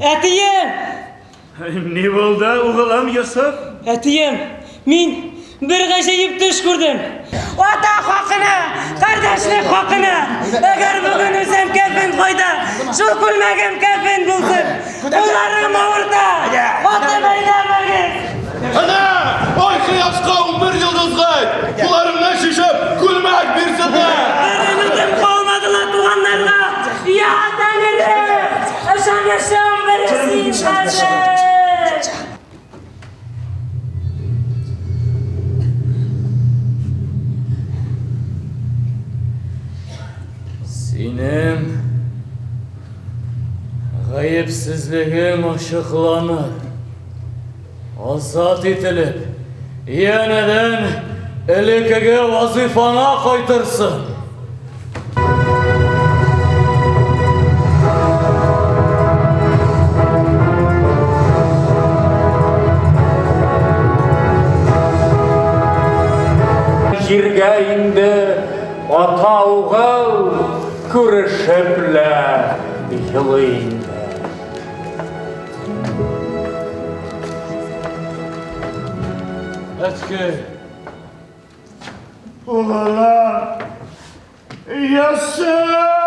Әтием! Ни булды, угылым Йосыф? Әтием, мин бер гаҗәеп төш күрдем. Ата хакына, кардәшлек хакына. Әгәр бүген үлсәм, кәфен кайда? Шул күлмәгем кәфен булсын. Кулларым авырта. Каты бәйләмәгез. Әнә, ай кояшка 11 йолдызга, кулларыңны чишеп, күлмәк бирсеннәр. Бер өметем калмады ла туганнарга. Я Тәңре! Ышанычым бер син хәзер. Синең гаепсезлегең ачыкланыр. Азат ителеп, янәдән элеккеге вазыйфаңа кайтырсың. Җиргә инде ата угыл күрешеп лә елый инде. Әткәй. Угылым, Йосыф!